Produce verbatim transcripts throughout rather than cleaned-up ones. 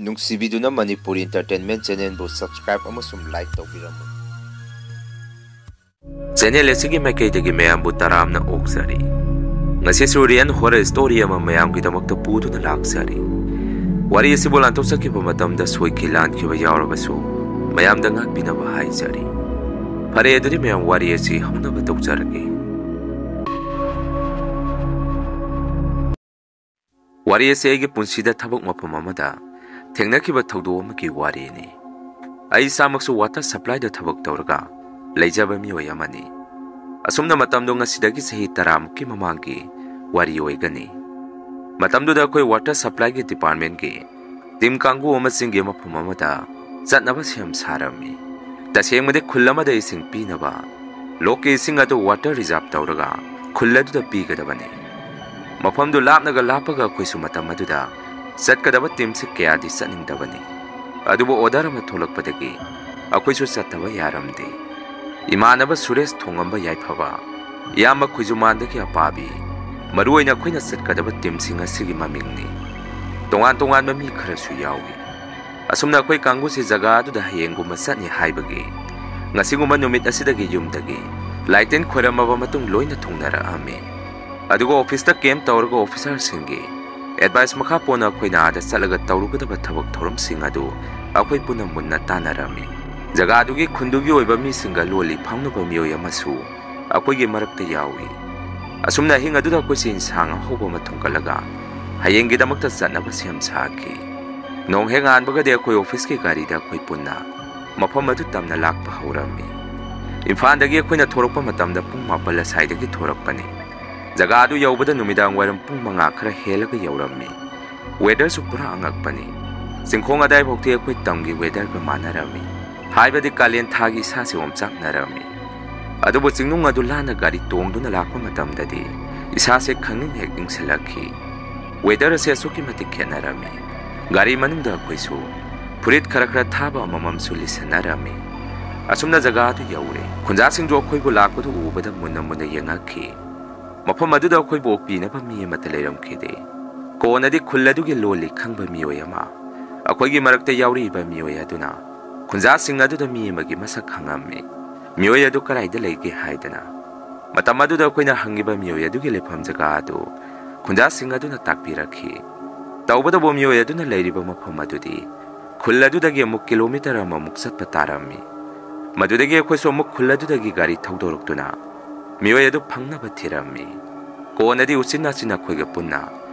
ꯅꯨꯡꯁꯤꯕꯤꯗꯨꯅ Manipur Entertainment Channelꯕꯨ subscribe ꯑꯃꯁꯨꯡ like ꯇꯧꯕꯤꯔꯝꯃꯨ꯫ Channel ꯑꯁꯤꯒꯤ ꯃꯥꯏꯀꯩꯗꯒꯤ ꯃꯌꯥꯝꯕꯨ ꯇꯔꯥꯝꯅ ꯑꯣꯛꯆꯔꯤ꯫ ꯉꯁꯤꯁꯨ real horror story ꯑꯃ ꯃꯌꯥꯝꯒꯤꯗꯃꯛꯇ ꯄꯨꯗꯨꯅ ꯂꯥꯛꯆꯔꯤ꯫ ꯋꯥꯔꯤ ꯑꯁꯤꯕꯨ ꯂꯥꯟꯊꯣꯛꯆꯈꯤꯕ ꯃꯇꯝꯗ ꯁꯣꯏꯈꯤ ꯂꯥꯟꯈꯤꯕ ꯌꯥꯎꯔꯕꯁꯨ ꯃꯌꯥꯝꯗ ꯉꯥꯛꯄꯤꯅꯕ ꯍꯥꯏꯖꯔꯤ꯫ ꯐꯔꯦ, ꯑꯗꯨꯗꯤ ꯃꯌꯥꯝ ꯋꯥꯔꯤ ꯑꯁꯤ ꯍꯧꯅꯕ ꯇꯧꯖꯔꯒꯦ꯫ ꯋꯥꯔꯤ ꯑꯁꯤ ꯑꯩꯒꯤ ꯄꯨꯟꯁꯤꯗ ꯊꯕꯛ ꯃꯐꯝ ꯑꯃꯗ ꯊꯦꯡꯅꯈꯤꯕ ꯊꯧꯗꯣꯛ ꯑꯃꯒꯤ ꯋꯥꯔꯤꯅꯤ꯫ ꯑꯩ ꯏꯁꯥꯃꯛꯁꯨ water supplyꯗ ꯊꯕꯛ ꯇꯧꯔꯒ ꯂꯩꯖꯕ ꯃꯤꯑꯣꯏ ꯑꯃꯅꯤ꯫ ꯑꯁꯨꯝꯅ ꯃꯇꯝꯗꯣ ꯉꯁꯤꯗꯒꯤ ꯆꯍꯤ ꯇꯔꯥꯃꯨꯛꯀꯤ ꯃꯃꯥꯡꯒꯤ ꯋꯥꯔꯤ ꯑꯣꯏꯒꯅꯤ꯫ ꯃꯇꯝꯗꯨꯗ ꯑꯩꯈꯣꯏ water supplyꯒꯤ departmentꯀꯤ team ꯀꯥꯡꯕꯨ ꯑꯃ ꯆꯤꯡꯒꯤ ꯃꯐꯝ ꯑꯃꯗ ꯆꯠꯅꯕ ꯁꯦꯝ ꯁꯥꯔꯝꯃꯤ꯫ ꯇꯁꯦꯡꯕꯗꯤ ꯈꯨꯜ ꯑꯃꯗ ꯏꯁꯤꯡ ꯄꯤꯅꯕ ꯂꯣꯛꯀꯤ ꯏꯁꯤꯡ ꯑꯗꯨ water reserve ꯇꯧꯔꯒ ꯈꯨꯜ ꯑꯗꯨꯗ ꯄꯤꯒꯗꯕꯅꯤ꯫ ꯃꯐꯝꯗꯨ ꯂꯥꯞꯅꯒ ꯂꯥꯞꯄꯒ ꯑꯩꯈꯣꯏꯁꯨ ꯃꯇꯝ ꯑꯗꯨꯗ ꯆꯠꯀꯗꯕ teamꯁꯤ ꯀꯌꯥꯗꯤ ꯆꯠꯅꯤꯡꯗꯕꯅꯤ꯫ ꯑꯗꯨꯕꯨ order ꯑꯃ ꯊꯣꯛꯂꯛꯄꯗꯒꯤ ꯑꯩꯈꯣꯏꯁꯨ ꯆꯠꯇꯕ ꯌꯥꯔꯝꯗꯦ꯫ ꯏꯃꯥꯟꯅꯕ ꯁꯨꯔꯦꯁ ꯊꯣꯡꯉꯝꯕ ꯌꯥꯏꯐꯕ, ꯏꯌꯥꯝꯕ ꯈꯣꯏꯖꯨꯃꯥꯟꯗꯒꯤ ꯑꯄꯥꯕꯤ, ꯃꯔꯨꯑꯣꯏꯅ ꯑꯩꯈꯣꯏꯅ ꯆꯠꯀꯗꯕ teamꯁꯤꯡ ꯑꯁꯤꯒꯤ ꯃꯃꯤꯡꯅꯤ꯫ ꯇꯣꯉꯥꯟ ꯇꯣꯉꯥꯟꯕ ꯃꯤ ꯈꯔꯁꯨ ꯌꯥꯎꯏ꯫ ꯑꯁꯨꯝꯅ ꯑꯩꯈꯣꯏ ꯀꯥꯡꯕꯨꯁꯤ ꯖꯒꯥ ꯑꯗꯨꯗ ꯍꯌꯦꯡꯒꯨꯝꯕ ꯆꯠꯅꯤ ꯍꯥꯏꯕꯒꯤ ꯉꯁꯤꯒꯨꯝꯕ ꯅꯨꯃꯤꯠ ꯑꯁꯤꯗꯒꯤ ꯌꯨꯝꯗꯒꯤ ꯂꯥꯏꯇꯤꯟ ꯈꯣꯏꯔꯝꯃꯕ ꯃꯇꯨꯡ ꯂꯣꯏꯅ ꯊꯨꯡꯅꯔꯛꯑꯝꯃꯤ꯫ ꯑꯗꯨꯒ officeꯇ camp ꯇꯧꯔꯒ officerꯁꯤꯡꯒꯤ advice ꯃꯈꯥ ꯄꯣꯟꯅ ꯑꯩꯈꯣꯏꯅ ꯑꯥꯗ ꯆꯠꯂꯒ ꯇꯧꯔꯨꯒꯗꯕ ꯊꯕꯛ ꯊꯧꯔꯝꯁꯤꯡ ꯑꯗꯨ ꯑꯩꯈꯣꯏ ꯄꯨꯟꯅ ꯃꯨꯟꯅ ꯇꯥꯟꯅꯔꯝꯃꯤ꯫ ꯖꯒꯥꯗꯨꯒꯤ ꯈꯨꯟꯗꯨꯒꯤ ꯑꯣꯏꯕ ꯃꯤꯁꯤꯡꯒ ꯂꯣꯜ ꯂꯤ ꯐꯥꯎꯅꯕ ꯃꯤꯑꯣꯏ ꯑꯃꯁꯨ ꯑꯩꯈꯣꯏꯒꯤ ꯃꯔꯛꯇ ꯌꯥꯎꯏ꯫ ꯑꯁꯨꯝꯅ ꯑꯍꯤꯡ ꯑꯗꯨꯗ ꯑꯩꯈꯣꯏꯁꯦ ꯏꯟꯁꯥꯡ ꯑꯍꯧꯕ ꯑꯃ ꯊꯣꯡꯒꯠꯂꯒ ꯍꯌꯦꯡꯒꯤꯗꯃꯛꯇ ꯆꯠꯅꯕ ꯁꯦꯝ ꯁꯥꯈꯤ꯫ ꯅꯣꯡ ꯍꯦꯛ ꯉꯥꯟꯕꯒꯗꯤ ꯑꯩꯈꯣꯏ officeꯀꯤ ꯒꯥꯔꯤꯗ ꯑꯩꯈꯣꯏ ꯄꯨꯟꯅ ꯃꯐꯝ ꯑꯗꯨ ꯇꯝꯅ ꯂꯥꯛꯄ ꯍꯧꯔꯝꯃꯤ꯫ ꯏꯝꯐꯥꯜꯗꯒꯤ ꯑꯩꯈꯣꯏꯅ ꯊꯣꯔꯛꯄ ꯃꯇꯝꯗ ꯄꯨꯡ ꯃꯥꯄꯜ ꯑꯁꯥꯏꯗꯒꯤ ꯊꯣꯔꯛꯄꯅꯤ꯫ ꯖꯒꯥ ꯑꯗꯨ ꯌꯧꯕꯗ ꯅꯨꯃꯤꯗꯥꯡ ꯋꯥꯏꯔꯝ ꯄꯨꯡ ꯃꯉꯥ ꯈꯔ ꯍꯦꯜꯂꯒ ꯌꯧꯔꯝꯃꯤ꯫ Weatherꯁꯨ ꯄꯨꯔꯥ ꯑꯉꯛꯄꯅꯤ꯫ ꯆꯤꯡꯈꯣꯡ ꯑꯗꯥꯏꯐꯥꯎꯗꯤ ꯑꯩꯈꯣꯏ ꯇꯝꯒꯤ weatherꯒ ꯃꯥꯟꯅꯔꯝꯃꯤ꯫ ꯍꯥꯏꯕꯗꯤ ꯀꯥꯂꯦꯟ ꯊꯥꯒꯤ ꯏꯁꯥꯁꯦ ꯑꯣꯝꯆꯥꯛꯅꯔꯝꯃꯤ꯫ ꯑꯗꯨꯕꯨ ꯆꯤꯡꯅꯨꯡ ꯑꯗꯨ ꯂꯥꯟꯅ ꯒꯥꯔꯤ ꯇꯣꯡꯗꯨꯅ ꯂꯥꯛꯄ ꯃꯇꯝꯗꯗꯤ ꯏꯁꯥꯁꯦ ꯈꯪꯏꯪ ꯍꯦꯛ ꯏꯪꯁꯤꯜꯂꯛꯈꯤ꯫ Weather ꯑꯁꯦ ꯑꯁꯨꯛꯀꯤ ꯃꯇꯤꯛ ꯈꯦꯠꯅꯔꯝꯃꯤ꯫ ꯒꯥꯔꯤ ꯃꯅꯨꯡꯗ ꯑꯩꯈꯣꯏꯁꯨ ꯐꯨꯔꯤꯠ ꯈꯔ ꯈꯔ ꯊꯥꯕ ꯑꯃꯃꯝꯁꯨ ꯂꯤꯠꯁꯟꯅꯔꯝꯃꯤ꯫ ꯑꯁꯨꯝꯅ ꯖꯒꯥ ꯑꯗꯨ ꯌꯧꯔꯦ꯫ ꯈꯨꯟꯖꯥꯁꯤꯡꯗꯨ ꯑꯩꯈꯣꯏꯕꯨ ꯂꯥꯛꯄꯗꯨ ꯎꯕꯗ ꯃꯨꯟꯅ ꯃꯨꯟꯅ ꯌꯦꯡꯉꯛꯈꯤ꯫ ꯃꯐꯝ ꯑꯗꯨꯗ ꯑꯩꯈꯣꯏꯕꯨ ꯑꯣꯛꯄꯤꯅꯕ ꯃꯤ ꯑꯃꯠꯇ ꯂꯩꯔꯝꯈꯤꯗꯦ꯫ ꯀꯣꯟꯅꯗꯤ ꯈꯨꯜ ꯑꯗꯨꯒꯤ ꯂꯣꯜ ꯂꯤ ꯈꯪꯕ ꯃꯤꯑꯣꯏ ꯑꯃ ꯑꯩꯈꯣꯏꯒꯤ ꯃꯔꯛꯇ ꯌꯥꯎꯔꯤꯕ ꯃꯤꯑꯣꯏ ꯑꯗꯨꯅ ꯈꯨꯟꯖꯥꯁꯤꯡ ꯑꯗꯨꯗ ꯃꯤ ꯑꯃꯒꯤ ꯃꯁꯛ ꯍꯪꯉꯝꯃꯤ꯫ ꯃꯤꯑꯣꯏ ꯑꯗꯨ ꯀꯗꯥꯏꯗ ꯂꯩꯒꯦ ꯍꯥꯏꯗꯅ꯫ ꯃꯇꯝ ꯑꯗꯨꯗ ꯑꯩꯈꯣꯏꯅ ꯍꯪꯉꯤꯕ ꯃꯤꯑꯣꯏ ꯑꯗꯨꯒꯤ ꯂꯩꯐꯝ ꯖꯒꯥ ꯑꯗꯨ ꯈꯨꯟꯖꯥꯁꯤꯡ ꯑꯗꯨꯅ ꯇꯥꯛꯄꯤꯔꯛꯈꯤ꯫ ꯇꯧꯕꯇꯕꯨ ꯃꯤꯑꯣꯏ ꯑꯗꯨꯅ ꯂꯩꯔꯤꯕ ꯃꯐꯝ ꯑꯗꯨꯗꯤ ꯈꯨꯜ ꯑꯗꯨꯗꯒꯤ ꯑꯃꯨꯛ ꯀꯤꯂꯣꯃꯤꯇꯔ ꯑꯃꯃꯨꯛ ꯆꯠꯄ ꯇꯥꯔꯝꯃꯤ꯫ ꯃꯗꯨꯗꯒꯤ ꯑꯩꯈꯣꯏꯁꯨ ꯑꯃꯨꯛ ꯈꯨꯜ ꯑꯗꯨꯗꯒꯤ ꯒꯥꯔꯤ ꯊꯧꯗꯣꯔꯛꯇꯨꯅ ꯃꯤꯑꯣꯏ ꯑꯗꯨ ꯐꯪꯅꯕ ꯊꯤꯔꯝꯃꯤ꯫ ꯀꯣꯟꯅꯗꯤ ꯎꯆꯤꯟ ꯅꯥꯆꯤꯟ ꯑꯩꯈꯣꯏꯒ ꯄꯨꯟꯅ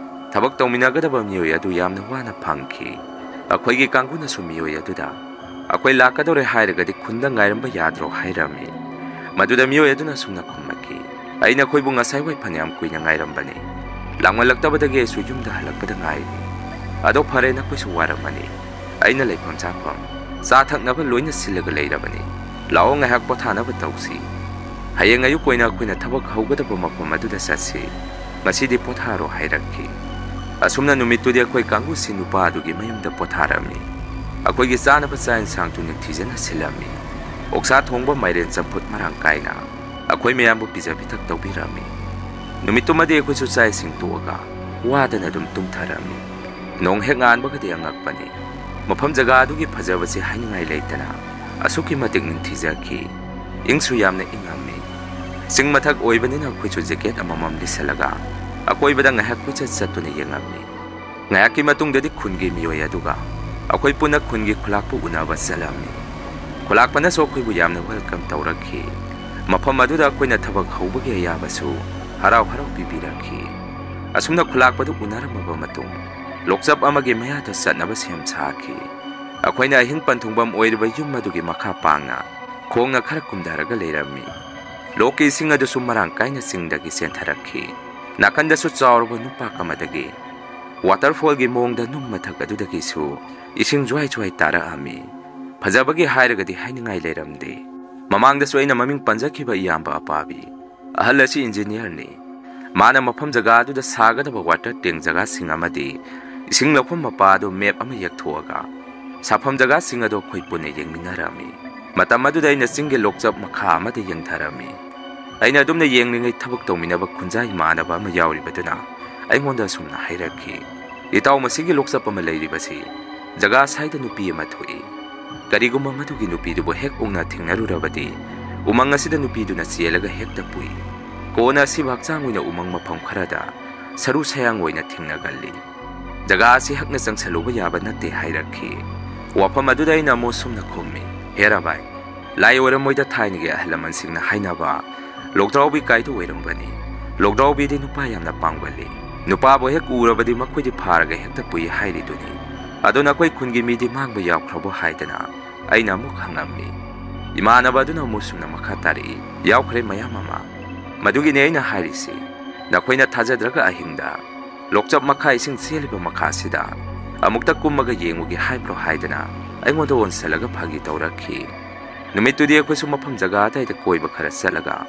ꯊꯕꯛ ꯇꯧꯃꯤꯟꯅꯒꯗꯕ ꯃꯤꯑꯣꯏ ꯑꯗꯨ ꯌꯥꯝꯅ ꯋꯥꯅ ꯐꯪꯈꯤ꯫ ꯑꯩꯈꯣꯏꯒꯤ ꯀꯥꯡꯕꯨꯅꯁꯨ ꯃꯤꯑꯣꯏ ꯑꯗꯨꯗ, "ꯑꯩꯈꯣꯏ ꯂꯥꯛꯀꯗꯧꯔꯦ ꯍꯥꯏꯔꯒꯗꯤ ꯈꯨꯟꯗ ꯉꯥꯏꯔꯝꯕ ꯌꯥꯗ꯭ꯔꯣ?" ꯍꯥꯏꯔꯝꯃꯤ꯫ ꯃꯗꯨꯗ ꯃꯤꯑꯣꯏ ꯑꯗꯨꯅ ꯑꯁꯨꯝꯅ ꯈꯨꯝꯂꯛꯈꯤ, "ꯑꯩ ꯅꯈꯣꯏꯕꯨ ꯉꯁꯥꯏ ꯋꯥꯏ ꯐꯅꯌꯥꯝ ꯀꯨꯏꯅ ꯉꯥꯏꯔꯝꯕꯅꯤ꯫ ꯂꯥꯡꯃꯜꯂꯛꯇꯕꯗꯒꯤ ꯑꯩꯁꯨ ꯌꯨꯝꯗ ꯍꯜꯂꯛꯄꯗ ꯉꯥꯏꯔꯤ꯫ ꯑꯗꯣ ꯐꯔꯦ, ꯅꯈꯣꯏꯁꯨ ꯋꯥꯔꯝꯃꯅꯤ꯫ ꯑꯩꯅ ꯂꯩꯐꯝ ꯆꯥꯐꯝ, ꯆꯥ ꯊꯛꯅꯕ ꯂꯣꯏꯅ ꯁꯤꯜꯂꯒ ꯂꯩꯔꯕꯅꯤ꯫ ꯂꯥꯛꯑꯣ, ꯉꯥꯏꯍꯥꯛ ꯄꯣꯊꯥꯅꯕ ꯇꯧꯁꯤ꯫ ꯍꯌꯦꯡ ꯑꯌꯨꯛ ꯑꯣꯏꯅ ꯑꯩꯈꯣꯏꯅ ꯊꯕꯛ ꯍꯧꯒꯗꯕ ꯃꯐꯝ ꯑꯗꯨꯗ ꯆꯠꯁꯤ꯫ ꯉꯁꯤꯗꯤ ꯄꯣꯊꯥꯔꯣ" ꯍꯥꯏꯔꯛꯈꯤ꯫ ꯑꯁꯨꯝꯅ ꯅꯨꯃꯤꯠꯇꯨꯗꯤ ꯑꯩꯈꯣꯏ ꯀꯥꯡꯕꯨꯁꯤ ꯅꯨꯄꯥ ꯑꯗꯨꯒꯤ ꯃꯌꯨꯝꯗ ꯄꯣꯊꯥꯔꯝꯃꯤ꯫ ꯑꯩꯈꯣꯏꯒꯤ ꯆꯥꯅꯕ ꯆꯥꯛ ꯏꯟꯁꯥꯡꯁꯨ ꯅꯤꯡꯊꯤꯖꯅ ꯁꯤꯜꯂꯝꯃꯤ꯫ ꯑꯣꯛꯁꯥ ꯊꯣꯡꯕ, ꯃꯥꯏꯔꯦꯟ ꯆꯝꯐꯨꯠ ꯃꯔꯥꯡ ꯀꯥꯏꯅ ꯑꯩꯈꯣꯏ ꯃꯌꯥꯝꯕꯨ ꯄꯤꯖ ꯄꯤꯊꯛ ꯇꯧꯕꯤꯔꯝꯃꯤ꯫ ꯅꯨꯃꯤꯠꯇꯨꯃꯗꯤ ꯑꯩꯈꯣꯏꯁꯨ ꯆꯥꯛ ꯏꯁꯤꯡ ꯇꯣꯛꯑꯒ ꯋꯥꯗꯅ ꯑꯗꯨꯝ ꯇꯨꯝꯊꯔꯝꯃꯤ꯫ ꯅꯣꯡ ꯍꯦꯛ ꯉꯥꯟꯕꯒꯗꯤ ꯑꯉꯛꯄꯅꯤ꯫ ꯃꯐꯝ ꯖꯒꯥ ꯑꯗꯨꯒꯤ ꯐꯖꯕꯁꯤ ꯍꯥꯏꯅꯤꯡꯉꯥꯏ ꯂꯩꯇꯅ ꯑꯁꯨꯛꯀꯤ ꯃꯇꯤꯛ ꯅꯤꯡꯊꯤꯖꯈꯤ꯫ ꯏꯪꯁꯨ ꯌꯥꯝꯅ ꯏꯪꯉꯝꯃꯤ꯫ ꯆꯤꯡ ꯃꯊꯛ ꯑꯣꯏꯕꯅꯤꯅ ꯑꯩꯈꯣꯏꯁꯨ ꯖꯦꯀꯦꯠ ꯑꯃꯃꯝ ꯂꯤꯠꯁꯜꯂꯒ ꯑꯀꯣꯏꯕꯗ ꯉꯥꯏꯍꯥꯛ ꯀꯣꯏꯆꯠ ꯆꯠꯇꯨꯅ ꯌꯦꯡꯉꯝꯃꯤ꯫ ꯉꯥꯏꯍꯥꯛꯀꯤ ꯃꯇꯨꯡꯗꯗꯤ ꯈꯨꯟꯒꯤ ꯃꯤꯑꯣꯏ ꯑꯗꯨꯒ ꯑꯩꯈꯣꯏ ꯄꯨꯟꯅ ꯈꯨꯟꯒꯤ ꯈꯨꯂꯥꯛꯄꯨ ꯎꯅꯕ ꯆꯠꯂꯝꯃꯤ꯫ ꯈꯨꯂꯥꯛꯄꯅꯁꯨ ꯑꯩꯈꯣꯏꯕꯨ ꯌꯥꯝꯅ welcome ꯇꯧꯔꯛꯈꯤ꯫ ꯃꯐꯝ ꯑꯗꯨꯗ ꯑꯩꯈꯣꯏꯅ ꯊꯕꯛ ꯍꯧꯕꯒꯤ ꯑꯌꯥꯕꯁꯨ ꯍꯔꯥꯎ ꯍꯔꯥꯎ ꯄꯤꯕꯤꯔꯛꯈꯤ꯫ ꯑꯁꯨꯝꯅ ꯈꯨꯂꯥꯛꯄꯗꯨ ꯎꯅꯔꯝꯃꯕ ꯃꯇꯨꯡ, ꯂꯣꯛꯆꯞ ꯑꯃꯒꯤ ꯃꯌꯥꯗ ꯆꯠꯅꯕ ꯁꯦꯝ ꯁꯥꯈꯤ꯫ ꯑꯩꯈꯣꯏꯅ ꯑꯍꯤꯡ ꯄꯟꯊꯨꯡꯐꯝ ꯑꯣꯏꯔꯤꯕ ꯌꯨꯝ ꯑꯗꯨꯒꯤ ꯃꯈꯥ ꯄꯥꯡꯅ ꯈꯣꯡꯅ ꯈꯔ ꯀꯨꯝꯊꯔꯒ ꯂꯩꯔꯝꯃꯤ꯫ ꯂꯣꯛꯀꯤ ꯏꯁꯤꯡ ꯑꯗꯨꯁꯨ ꯃꯔꯥꯡ ꯀꯥꯏꯅ ꯆꯤꯡꯗꯒꯤ ꯆꯦꯟꯊꯔꯛꯈꯤ꯫ ꯅꯥꯀꯟꯗꯁꯨ ꯆꯥꯎꯔꯕ ꯅꯨꯄꯥꯛ ꯑꯃꯗꯒꯤ waterfallꯒꯤ ꯃꯑꯣꯡꯗ ꯅꯨꯡ ꯃꯊꯛ ꯑꯗꯨꯗꯒꯤꯁꯨ ꯏꯁꯤꯡ ꯖ꯭ꯋꯥꯏ ꯖ꯭ꯋꯥꯏ ꯇꯥꯔꯛꯑꯝꯃꯤ꯫ ꯐꯖꯕꯒꯤ ꯍꯥꯏꯔꯒꯗꯤ ꯍꯥꯏꯅꯤꯡꯉꯥꯏ ꯂꯩꯔꯝꯗꯦ꯫ ꯃꯃꯥꯡꯗꯁꯨ ꯑꯩꯅ ꯃꯃꯤꯡ ꯄꯟꯖꯈꯤꯕ ꯏꯌꯥꯝꯕ ꯑꯄꯥꯕꯤ, ꯑꯍꯜ ꯑꯁꯤ engineerꯅꯤ꯫ ꯃꯥꯅ ꯃꯐꯝ ꯖꯒꯥ ꯑꯗꯨꯗ ꯁꯥꯒꯗꯕ water tank ꯖꯒꯥꯁꯤꯡ ꯑꯃꯗꯤ ꯏꯁꯤꯡ ꯂꯧꯐꯝ ꯃꯄꯥ ꯑꯗꯨ map ꯑꯃ ꯌꯦꯛꯊꯣꯛꯑꯒ ꯁꯥꯐꯝ ꯖꯒꯥꯁꯤꯡ ꯑꯗꯨ ꯑꯩꯈꯣꯏ ꯄꯨꯟꯅ ꯌꯦꯡꯃꯤꯟꯅꯔꯝꯃꯤ꯫ ꯃꯇꯝ ꯑꯗꯨꯗ ꯑꯩꯅ ꯆꯤꯡꯒꯤ ꯂꯣꯛꯆꯞ ꯃꯈꯥ ꯑꯃꯗ ꯌꯦꯡꯊꯔꯝꯃꯤ꯫ ꯑꯩꯅ ꯑꯗꯨꯝꯅ ꯌꯦꯡꯂꯤꯉꯩ ꯊꯕꯛ ꯇꯧꯃꯤꯟꯅꯕ ꯈꯨꯟꯖꯥ ꯏꯃꯥꯟꯅꯕ ꯑꯃ ꯌꯥꯎꯔꯤꯕꯗꯨꯅ ꯑꯩꯉꯣꯟꯗ ꯑꯁꯨꯝꯅ ꯍꯥꯏꯔꯛꯈꯤ, "ꯏꯇꯥꯎ, ꯃꯁꯤꯒꯤ ꯂꯣꯛꯆꯞ ꯑꯃ ꯂꯩꯔꯤꯕꯁꯤ ꯖꯒꯥ ꯁ꯭ꯋꯥꯏꯗ ꯅꯨꯄꯤ ꯑꯃ ꯊꯣꯛꯏ꯫ ꯀꯔꯤꯒꯨꯝꯕ ꯃꯗꯨꯒꯤ ꯅꯨꯄꯤꯗꯨꯕꯨ ꯍꯦꯛ ꯎꯅ ꯊꯦꯡꯅꯔꯨꯔꯕꯗꯤ, ꯎꯃꯪ ꯑꯁꯤꯗ ꯅꯨꯄꯤꯗꯨꯅ ꯆꯦꯜꯂꯒ ꯍꯦꯛꯇ ꯄꯨꯏ꯫ ꯀꯣꯟꯅ ꯑꯁꯤꯕꯨ ꯍꯛꯆꯥꯡ ꯑꯣꯏꯅ ꯎꯃꯪ ꯃꯐꯝ ꯈꯔꯗ ꯁꯔꯨ ꯁꯌꯥꯡ ꯑꯣꯏꯅ ꯊꯦꯡꯅꯒꯜꯂꯤ꯫ ꯖꯒꯥ ꯑꯁꯤ ꯍꯛꯅ ꯆꯪꯁꯜꯂꯨꯕ ꯌꯥꯕ ꯅꯠꯇꯦ ꯍꯥꯏꯔꯛꯈꯤ꯫ ꯋꯥꯐꯝ ꯑꯗꯨꯗ ꯑꯩꯅ ꯑꯃꯨꯛ ꯁꯨꯝꯅ ꯈꯨꯝꯃꯤ, "ꯍꯦꯔꯥ ꯚꯥꯏ, ꯂꯥꯏ ꯑꯣꯏꯔꯝꯃꯣꯏꯗ, ꯊꯥꯏꯅꯒꯤ ꯑꯍꯜ ꯂꯃꯟꯁꯤꯡꯅ ꯍꯥꯏꯅꯕ ꯂꯣꯛꯗ꯭ꯔꯥꯎꯕꯤ ꯀꯥꯏꯗꯨ ꯑꯣꯏꯔꯝꯒꯅꯤ꯫ ꯂꯣꯛꯗ꯭ꯔꯥꯎꯕꯤꯗꯤ ꯅꯨꯄꯥ ꯌꯥꯝꯅ ꯄꯥꯝꯒꯜꯂꯤ꯫ ꯅꯨꯄꯥꯕꯨ ꯍꯦꯛ ꯎꯔꯕꯗꯤ ꯃꯈꯣꯏꯗꯤ ꯐꯥꯔꯒ ꯍꯦꯛꯇ ꯄꯨꯏ ꯍꯥꯏꯔꯤꯗꯨꯅꯤ꯫ ꯑꯗꯣ ꯅꯈꯣꯏ ꯈꯨꯟꯒꯤ ꯃꯤꯗꯤ ꯃꯥꯡꯕ ꯌꯥꯎꯈ꯭ꯔꯕꯣ?" ꯍꯥꯏꯗꯅ ꯑꯩꯅ ꯑꯃꯨꯛ ꯍꯪꯉꯝꯃꯤ꯫ ꯏꯃꯥꯟꯅꯕ ꯑꯗꯨꯅ ꯑꯃꯨꯛ ꯁꯨꯝꯅ ꯃꯈꯥ ꯇꯥꯔꯛꯏ, "ꯌꯥꯎꯈ꯭ꯔꯦ ꯃꯌꯥꯝ ꯑꯃ꯫ ꯃꯗꯨꯒꯤꯅꯦ ꯑꯩꯅ ꯍꯥꯏꯔꯤꯁꯤ, ꯅꯈꯣꯏꯅ ꯊꯥꯖꯗ꯭ꯔꯒ ꯑꯍꯤꯡꯗ ꯂꯣꯛꯆꯞ ꯃꯈꯥ ꯏꯁꯤꯡ ꯆꯦꯜꯂꯤꯕ ꯃꯈꯥꯁꯤꯗ ꯑꯃꯨꯛꯇ ꯀꯨꯝꯃꯒ ꯌꯦꯡꯉꯨꯒꯦ ꯍꯥꯏꯕ꯭ꯔꯣ?" ꯍꯥꯏꯗꯅ ꯑꯩꯉꯣꯟꯗ ꯑꯣꯟꯁꯤꯜꯂꯒ ꯐꯥꯒꯤ ꯇꯧꯔꯛꯈꯤ꯫ ꯅꯨꯃꯤꯠꯇꯨꯗꯤ ꯑꯩꯈꯣꯏꯁꯨ ꯃꯐꯝ ꯖꯒꯥ ꯑꯗꯥꯏꯗ ꯀꯣꯏꯕ ꯈꯔ ꯆꯠꯂꯒ,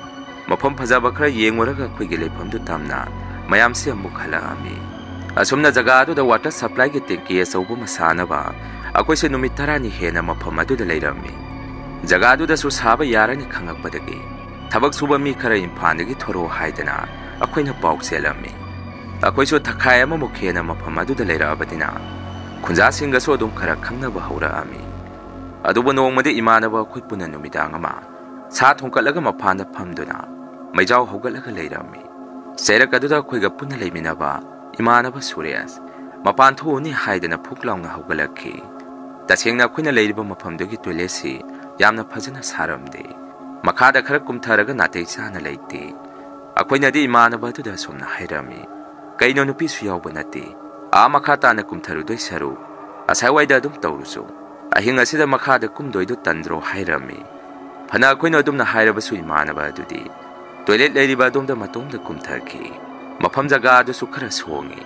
ꯃꯐꯝ ꯐꯖꯕ ꯈꯔ ꯌꯦꯡꯉꯨꯔꯒ ꯑꯩꯈꯣꯏꯒꯤ ꯂꯩꯐꯝꯗꯨ ꯇꯝꯅ ꯃꯌꯥꯝꯁꯤ ꯑꯃꯨꯛ ꯍꯜꯂꯛꯑꯝꯃꯤ꯫ ꯑꯁꯨꯝꯅ ꯖꯒꯥ ꯑꯗꯨꯗ ꯋꯥꯇꯔ ꯁꯄ꯭ꯂꯥꯏꯒꯤ ꯇꯦꯡꯀꯤ ꯑꯆꯧꯕ ꯑꯃ ꯁꯥꯅꯕ ꯑꯩꯈꯣꯏꯁꯦ ꯅꯨꯃꯤꯠ ꯇꯔꯥꯅꯤ ꯍꯦꯟꯅ ꯃꯐꯝ ꯑꯗꯨꯗ ꯂꯩꯔꯝꯃꯤ꯫ ꯖꯒꯥ ꯑꯗꯨꯗꯁꯨ ꯁꯥꯕ ꯌꯥꯔꯅꯤ ꯈꯪꯉꯛꯄꯗꯒꯤ ꯊꯕꯛ ꯁꯨꯕ ꯃꯤ ꯈꯔ ꯏꯝꯐꯥꯜꯗꯒꯤ ꯊꯣꯔꯛꯑꯣ ꯍꯥꯏꯗꯅ ꯑꯩꯈꯣꯏꯅ ꯄꯥꯎ ꯆꯦꯜꯂꯝꯃꯤ꯫ ꯑꯩꯈꯣꯏꯁꯨ ꯊꯈꯥꯏ ꯑꯃꯃꯨꯛ ꯍꯦꯟꯅ ꯃꯐꯝ ꯑꯗꯨꯗ ꯂꯩꯔꯛꯑꯕꯅꯤꯅ ꯈꯨꯟꯖꯥꯁꯤꯡꯒꯁꯨ ꯑꯗꯨꯝ ꯈꯔ ꯈꯪꯅꯕ ꯍꯧꯔꯛꯑꯝꯃꯤ꯫ ꯑꯗꯨꯕꯨ ꯅꯣꯡꯃꯗꯤ ꯏꯃꯥꯟꯅꯕ ꯑꯩꯈꯣꯏ ꯄꯨꯟꯅ ꯅꯨꯃꯤꯗꯥꯡ ꯑꯃ ꯁꯥ ꯊꯣꯡꯀꯠꯂꯒ ꯃꯄꯥꯟꯗ ꯐꯝꯗꯨꯅ ꯃꯩꯖꯥꯎ ꯍꯧꯒꯠꯂꯒ ꯂꯩꯔꯝꯃꯤ꯫ ꯆꯩꯔꯛ ꯑꯗꯨꯗ ꯑꯩꯈꯣꯏꯒ ꯄꯨꯟꯅ ꯂꯩꯃꯤꯟꯅꯕ ꯏꯃꯥꯟꯅꯕ ꯁꯨꯔꯦꯁ ꯃꯄꯥꯟ ꯊꯣꯛꯎꯅꯤ ꯍꯥꯏꯗꯅ ꯐꯨꯛ ꯂꯥꯎꯅ ꯍꯧꯒꯠꯂꯛꯈꯤ꯫ ꯇꯁꯦꯡꯅ ꯑꯩꯈꯣꯏꯅ ꯂꯩꯔꯤꯕ ꯃꯐꯝꯗꯨꯒꯤ ꯇꯣꯏꯂꯦꯠꯁꯤ ꯌꯥꯝꯅ ꯐꯖꯅ ꯁꯥꯔꯝꯗꯦ꯫ ꯃꯈꯥꯗ ꯈꯔ ꯀꯨꯝꯊꯔꯒ ꯅꯥꯇꯩ ꯆꯥꯅ ꯂꯩꯇꯦ꯫ ꯑꯩꯈꯣꯏꯅꯗꯤ ꯏꯃꯥꯟꯅꯕ ꯑꯗꯨꯗ ꯑꯁꯨꯝꯅ ꯍꯥꯏꯔꯝꯃꯤ, "ꯀꯩꯅꯣ, ꯅꯨꯄꯤꯁꯨ ꯌꯥꯎꯕ ꯅꯠꯇꯦ? ꯑꯥ ꯃꯈꯥ ꯇꯥꯅ ꯀꯨꯝꯊꯔꯨꯗꯣꯏ ꯁꯔꯨꯛ ꯑꯁꯥꯏꯋꯥꯏꯗ ꯑꯗꯨꯝ ꯇꯧꯔꯨꯆꯣ꯫ ꯑꯍꯤꯡ ꯑꯁꯤꯗ ꯃꯈꯥꯗ ꯀꯨꯝꯗꯣꯏꯗꯣ ꯇꯟꯗ꯭ꯔꯣ?" ꯍꯥꯏꯔꯝꯃꯤ꯫ ꯐꯅ ꯑꯩꯈꯣꯏꯅ ꯑꯗꯨꯝꯅ ꯍꯥꯏꯔꯕꯁꯨ ꯏꯃꯥꯟꯅꯕ ꯑꯗꯨꯗꯤ ꯇꯣꯏꯂꯦꯠ ꯂꯩꯔꯤꯕ ꯑꯗꯣꯝꯗ ꯃꯇꯣꯝꯗ ꯀꯨꯝꯊꯈꯤ꯫ ꯃꯐꯝ ꯖꯒꯥ ꯑꯗꯨꯁꯨ ꯈꯔ ꯁꯣꯡꯉꯤ꯫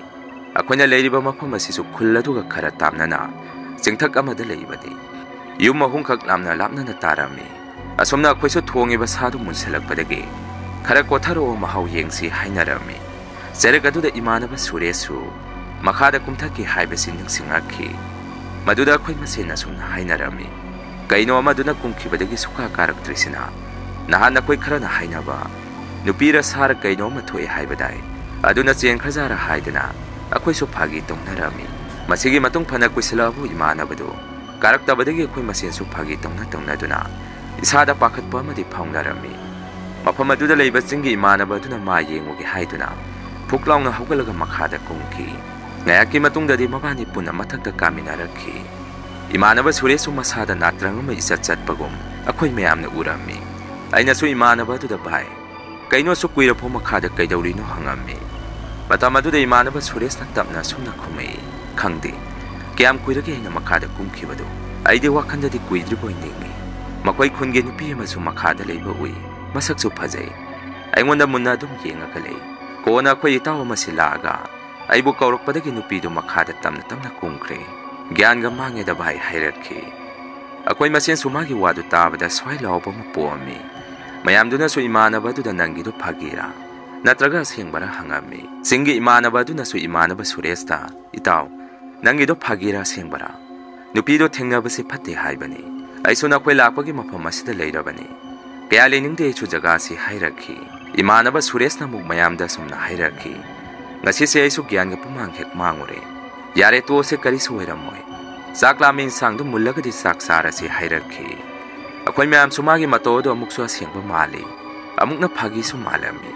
ꯑꯩꯈꯣꯏꯅ ꯂꯩꯔꯤꯕ ꯃꯐꯝ ꯑꯁꯤꯁꯨ ꯈꯨꯜ ꯑꯗꯨꯒ ꯈꯔ ꯇꯥꯝꯅꯅ ꯆꯤꯡꯊꯛ ꯑꯃꯗ ꯂꯩꯕꯅꯤ꯫ ꯌꯨꯝ ꯑꯍꯨꯝꯈꯛ ꯂꯥꯞꯅ ꯂꯥꯞꯅꯅ ꯇꯥꯔꯝꯃꯤ꯫ ꯑꯁꯨꯝꯅ ꯑꯩꯈꯣꯏꯁꯨ ꯊꯣꯡꯉꯤꯕ ꯁꯥꯗꯨ ꯃꯨꯟꯁꯤꯜꯂꯛꯄꯗꯒꯤ, "ꯈꯔ ꯀꯣꯊꯔꯛꯑꯣ, ꯃꯍꯥꯎ ꯌꯦꯡꯁꯤ" ꯍꯥꯏꯅꯔꯝꯃꯤ꯫ ꯆꯩꯔꯛ ꯑꯗꯨꯗ ꯏꯃꯥꯟꯅꯕ ꯁꯨꯔꯦꯁꯁꯨ ꯃꯈꯥꯗ ꯀꯨꯝꯊꯈꯤ ꯍꯥꯏꯕꯁꯤ ꯅꯤꯡꯁꯤꯡꯂꯛꯈꯤ꯫ ꯃꯗꯨꯗ ꯑꯩꯈꯣꯏ ꯃꯁꯦꯟ ꯑꯁꯨꯝꯅ ꯍꯥꯏꯅꯔꯝꯃꯤ, "ꯀꯩꯅꯣ, ꯑꯃꯗꯨꯅ ꯀꯨꯝꯈꯤꯕꯗꯒꯤ ꯁꯨꯀꯥ ꯀꯥꯔꯛꯇ꯭ꯔꯤꯁꯤꯅ? ꯅꯍꯥꯟ ꯑꯩꯈꯣꯏ ꯈꯔꯅ ꯍꯥꯏꯅꯕ ꯅꯨꯄꯤꯔ ꯁꯥꯔ ꯀꯩꯅꯣ ꯑꯃ ꯊꯣꯛꯑꯦ ꯍꯥꯏꯕꯗꯥꯏ? ꯑꯗꯨꯅ ꯆꯦꯟꯈ꯭ꯔꯖꯥꯔ?" ꯍꯥꯏꯗꯅ ꯑꯩꯈꯣꯏꯁꯨ ꯐꯥꯒꯤ ꯇꯧꯅꯔꯝꯃꯤ꯫ ꯃꯁꯤꯒꯤ ꯃꯇꯨꯡ ꯐꯅ ꯀꯨꯏꯁꯤꯜꯂꯛꯑꯕꯨ ꯏꯃꯥꯟꯅꯕꯗꯨ ꯀꯥꯔꯛꯇꯕꯗꯒꯤ ꯑꯩꯈꯣꯏ ꯃꯁꯦꯟꯁꯨ ꯐꯥꯒꯤ ꯇꯧꯅ ꯇꯧꯅꯗꯨꯅ ꯏꯁꯥꯗ ꯄꯥꯈꯠꯄ ꯑꯃꯗꯤ ꯐꯥꯎꯅꯔꯝꯃꯤ꯫ ꯃꯐꯝ ꯑꯗꯨꯗ ꯂꯩꯕ ꯆꯤꯡꯒꯤ ꯏꯃꯥꯟꯅꯕ ꯑꯗꯨꯅ ꯃꯥ ꯌꯦꯡꯉꯨꯒꯦ ꯍꯥꯏꯗꯨꯅ ꯐꯨꯛ ꯂꯥꯎꯅ ꯍꯧꯒꯠꯂꯒ ꯃꯈꯥꯗ ꯀꯨꯝꯈꯤ꯫ ꯉꯥꯏꯍꯥꯛꯀꯤ ꯃꯇꯨꯡꯗꯗꯤ ꯃꯕꯥꯅꯤ ꯄꯨꯟꯅ ꯃꯊꯛꯇ ꯀꯥꯃꯤꯟꯅꯔꯛꯈꯤ꯫ ꯏꯃꯥꯟꯅꯕ ꯁꯨꯔꯦꯁꯁꯨ ꯃꯁꯥꯗ ꯅꯥꯇ꯭ꯔꯪ ꯑꯃ ꯏꯆꯠ ꯆꯠꯄꯒꯨꯝ ꯑꯩꯈꯣꯏ ꯃꯌꯥꯝꯅ ꯎꯔꯝꯃꯤ꯫ ꯑꯩꯅꯁꯨ ꯏꯃꯥꯟꯅꯕ ꯑꯗꯨꯗ, "ꯚꯥꯏ, ꯀꯩꯅꯣ ꯑꯁꯨꯛ ꯀꯨꯏꯔꯐꯥꯎ ꯃꯈꯥꯗ ꯀꯩꯗꯧꯔꯤꯅꯣ?" ꯍꯪꯉꯝꯃꯤ꯫ ꯃꯇꯝ ꯑꯗꯨꯗ ꯏꯃꯥꯟꯅꯕ ꯁꯨꯔꯦꯁꯅ ꯇꯞꯅ ꯑꯁꯨꯝꯅ ꯈꯨꯝꯃꯛꯏ, "ꯈꯪꯗꯦ꯫ ꯀꯌꯥꯝ ꯀꯨꯏꯔꯒꯦ ꯑꯩꯅ ꯃꯈꯥꯗ ꯀꯨꯝꯈꯤꯕꯗꯨ? ꯑꯩꯗꯤ ꯋꯥꯈꯜꯗꯗꯤ ꯀꯨꯏꯗ꯭ꯔꯤꯕꯣꯏ ꯅꯤꯡꯏ꯫ ꯃꯈꯣꯏ ꯈꯨꯟꯒꯤ ꯅꯨꯄꯤ ꯑꯃꯁꯨ ꯃꯈꯥꯗ ꯂꯩꯕ ꯎꯏ꯫ ꯃꯁꯛꯁꯨ ꯐꯖꯩ꯫ ꯑꯩꯉꯣꯟꯗ ꯃꯨꯟꯅ ꯑꯗꯨꯝ ꯌꯦꯡꯉꯒ ꯂꯩ꯫ ꯀꯣꯟꯅ ꯑꯩꯈꯣꯏ ꯏꯇꯥꯎ ꯑꯃꯁꯤ ꯂꯥꯛꯑꯒ ꯑꯩꯕꯨ ꯀꯧꯔꯛꯄꯗꯒꯤ ꯅꯨꯄꯤꯗꯨ ꯃꯈꯥꯗ ꯇꯞꯅ ꯇꯞꯅ ꯀꯨꯝꯈ꯭ꯔꯦ꯫ ꯒ꯭ꯌꯥꯟꯒ ꯃꯥꯡꯉꯦꯗ ꯚꯥꯏ" ꯍꯥꯏꯔꯛꯈꯤ꯫ ꯑꯩꯈꯣꯏ ꯃꯁꯦꯟꯁꯨ ꯃꯥꯒꯤ ꯋꯥꯗꯨ ꯇꯥꯕꯗ ꯁ꯭ꯋꯥꯏ ꯂꯥꯎꯕ ꯑꯃ ꯄꯣꯛꯑꯝꯃꯤ꯫ ꯃꯌꯥꯝꯗꯨꯅꯁꯨ ꯏꯃꯥꯟꯅꯕ ꯑꯗꯨꯗ "ꯅꯪꯒꯤꯗꯨ ꯐꯥꯒꯤꯔꯥ ꯅꯠꯇ꯭ꯔꯒ ꯑꯁꯦꯡꯕꯔꯥ?" ꯍꯪꯉꯝꯃꯤ꯫ ꯆꯤꯡꯒꯤ ꯏꯃꯥꯟꯅꯕ ꯑꯗꯨꯅꯁꯨ ꯏꯃꯥꯟꯅꯕ ꯁꯨꯔꯦꯁꯇ, "ꯏꯇꯥꯎ, ꯅꯪꯒꯤꯗꯣ ꯐꯥꯒꯤꯔꯥ ꯑꯁꯦꯡꯕꯔꯥ? ꯅꯨꯄꯤꯗꯣ ꯊꯦꯡꯅꯕꯁꯤ ꯐꯠꯇꯦ ꯍꯥꯏꯕꯅꯤ꯫ ꯑꯩꯁꯨ ꯅꯈꯣꯏ ꯂꯥꯛꯄꯒꯤ ꯃꯐꯝ ꯑꯁꯤꯗ ꯂꯩꯔꯕꯅꯤ꯫ ꯀꯌꯥ ꯂꯩꯅꯤꯡꯗꯦ ꯑꯩꯁꯨ ꯖꯒꯥꯁꯤ" ꯍꯥꯏꯔꯛꯈꯤ꯫ ꯏꯃꯥꯟꯅꯕ ꯁꯨꯔꯦꯁꯅ ꯑꯃꯨꯛ ꯃꯌꯥꯝꯗ ꯑꯁꯨꯝꯅ ꯍꯥꯏꯔꯛꯈꯤ, "ꯉꯁꯤꯁꯦ ꯑꯩꯁꯨ ꯒ꯭ꯌꯥꯟꯒ ꯄꯨꯃꯥꯡ ꯍꯦꯛ ꯃꯥꯡꯉꯨꯔꯦ꯫ ꯌꯥꯔꯦ, ꯇꯣꯛꯑꯁꯦ, ꯀꯔꯤꯁꯨ ꯑꯣꯏꯔꯝꯃꯣꯏ꯫ ꯆꯥꯛ ꯂꯥꯝꯃꯦ, ꯏꯟꯁꯥꯡꯗꯨ ꯃꯨꯜꯂꯒꯗꯤ ꯆꯥꯛ ꯆꯥꯔꯁꯤ" ꯍꯥꯏꯔꯛꯈꯤ꯫ ꯑꯩꯈꯣꯏ ꯃꯌꯥꯝꯁꯨ ꯃꯥꯒꯤ ꯃꯇꯧ ꯑꯗꯨ ꯑꯃꯨꯛꯁꯨ ꯑꯁꯦꯡꯕ ꯃꯥꯜꯂꯤ, ꯑꯃꯨꯛꯅ ꯐꯥꯒꯤꯁꯨ ꯃꯥꯜꯂꯝꯃꯤ꯫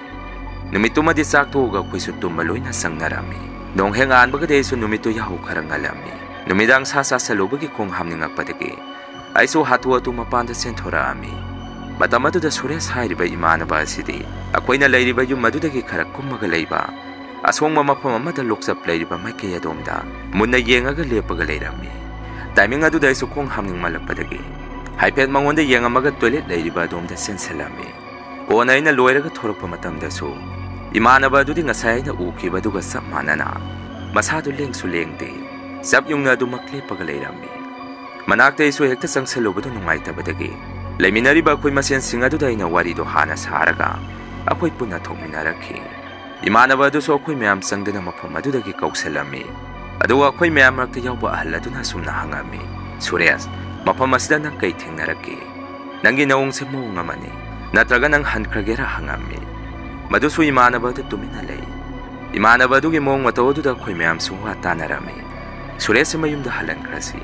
ꯅꯨꯃꯤꯠꯇꯨꯃꯗꯤ ꯆꯥꯛ ꯇꯣꯛꯑꯒ ꯑꯩꯈꯣꯏꯁꯨ ꯇꯨꯝꯕ ꯂꯣꯏꯅ ꯆꯪꯅꯔꯝꯃꯤ꯫ ꯅꯣꯡ ꯍꯦꯛ ꯉꯥꯟꯕꯒꯗꯤ ꯑꯩꯁꯨ ꯅꯨꯃꯤꯠꯇꯨ ꯌꯥꯍꯧ ꯈꯔ ꯉꯜꯂꯝꯃꯤ꯫ ꯅꯨꯃꯤꯗꯥꯡ ꯁꯥ ꯆꯥꯁꯜꯂꯨꯕꯒꯤ ꯈꯣꯡ ꯍꯥꯝꯅꯤꯡꯉꯛꯄꯗꯒꯤ ꯑꯩꯁꯨ ꯍꯥꯊꯨ ꯍꯥꯊꯨ ꯃꯄꯥꯟꯗ ꯆꯦꯟꯊꯣꯔꯛꯑꯝꯃꯤ꯫ ꯃꯇꯝ ꯑꯗꯨꯗ ꯁꯨꯔꯦꯁ ꯍꯥꯏꯔꯤꯕ ꯏꯃꯥꯟꯅꯕ ꯑꯁꯤꯗꯤ ꯑꯩꯈꯣꯏꯅ ꯂꯩꯔꯤꯕ ꯌꯨꯝ ꯑꯗꯨꯗꯒꯤ ꯈꯔ ꯀꯨꯝꯃꯒ ꯂꯩꯕ ꯑꯁꯣꯡꯕ ꯃꯐꯝ ꯑꯃꯗ ꯂꯣꯛꯆꯞ ꯂꯩꯔꯤꯕ ꯃꯥꯏꯀꯩ ꯑꯗꯣꯝꯗ ꯃꯨꯟꯅ ꯌꯦꯡꯉꯒ ꯂꯦꯞꯄꯒ ꯂꯩꯔꯝꯃꯤ꯫ ꯇꯥꯏꯃꯤꯡ ꯑꯗꯨꯗ ꯑꯩꯁꯨ ꯈꯣꯡ ꯍꯥꯝꯅꯤꯡꯃꯜꯂꯛꯄꯗꯒꯤ ꯍꯥꯏꯐꯦꯠ ꯃꯉꯣꯟꯗ ꯌꯦꯡꯉꯝꯃꯒ ꯇꯣꯏꯂꯦꯠ ꯂꯩꯔꯤꯕ ꯑꯗꯣꯝꯗ ꯆꯦꯟꯁꯤꯜꯂꯝꯃꯤ꯫ ꯀꯣꯟꯅ ꯑꯩꯅ ꯂꯣꯏꯔꯒ ꯊꯣꯔꯛꯄ ꯃꯇꯝꯗꯁꯨ ꯏꯃꯥꯟꯅꯕ ꯑꯗꯨꯗꯤ ꯉꯁꯥꯏ ꯑꯩꯅ ꯎꯈꯤꯕꯗꯨꯒ ꯆꯞ ꯃꯥꯟꯅꯅ ꯃꯁꯥꯗꯨ ꯂꯦꯡꯁꯨ ꯂꯦꯡꯗꯦ, ꯆꯞ ꯌꯨꯡꯅ ꯑꯗꯨꯃꯛ ꯂꯦꯞꯄꯒ ꯂꯩꯔꯝꯃꯤ꯫ ꯃꯅꯥꯛꯇ ꯑꯩꯁꯨ ꯍꯦꯛꯇ ꯆꯪꯁꯜꯂꯨꯕꯗꯨ ꯅꯨꯡꯉꯥꯏꯇꯕꯗꯒꯤ ꯂꯩꯃꯤꯟꯅꯔꯤꯕ ꯑꯩꯈꯣꯏ ꯃꯁꯦꯟꯁꯤꯡ ꯑꯗꯨꯗ ꯑꯩꯅ ꯋꯥꯔꯤꯗꯣ ꯍꯥꯟꯅ ꯁꯥꯔꯒ ꯑꯩꯈꯣꯏ ꯄꯨꯟꯅ ꯊꯣꯛꯃꯤꯟꯅꯔꯛꯈꯤ꯫ ꯏꯃꯥꯟꯅꯕ ꯑꯗꯨꯁꯨ ꯑꯩꯈꯣꯏ ꯃꯌꯥꯝ ꯆꯪꯗꯅ ꯃꯐꯝ ꯑꯗꯨꯗꯒꯤ ꯀꯧꯁꯜꯂꯝꯃꯤ꯫ ꯑꯗꯨꯒ ꯑꯩꯈꯣꯏ ꯃꯌꯥꯝ ꯃꯔꯛꯇ ꯌꯥꯎꯕ ꯑꯍꯜ ꯑꯗꯨꯅ ꯑꯁꯨꯝꯅ ꯍꯪꯉꯝꯃꯤ, "ꯁꯨꯔꯦꯁ, ꯃꯐꯝ ꯑꯁꯤꯗ ꯅꯪ ꯀꯩ ꯊꯦꯡꯅꯔꯛꯀꯦ? ꯅꯪꯒꯤ ꯅꯑꯣꯡꯁꯦ ꯃꯑꯣꯡ ꯑꯃꯅꯤ꯫ ꯅꯠꯇ꯭ꯔꯒ ꯅꯪ ꯍꯟꯈ꯭ꯔꯒꯦꯔꯥ?" ꯍꯪꯉꯝꯃꯤ꯫ ꯃꯗꯨꯁꯨ ꯏꯃꯥꯟꯅꯕ ꯑꯗꯨ ꯇꯨꯃꯤꯟꯅ ꯂꯩ꯫ ꯏꯃꯥꯟꯅꯕ ꯑꯗꯨꯒꯤ ꯃꯑꯣꯡ ꯃꯇꯧ ꯑꯗꯨꯗ ꯑꯩꯈꯣꯏ ꯃꯌꯥꯝꯁꯨ ꯋꯥ ꯇꯥꯅꯔꯝꯃꯤ꯫ ꯁꯨꯔꯦꯁꯁꯤ ꯃꯌꯨꯝꯗ ꯍꯜꯍꯟꯈ꯭ꯔꯁꯤ꯫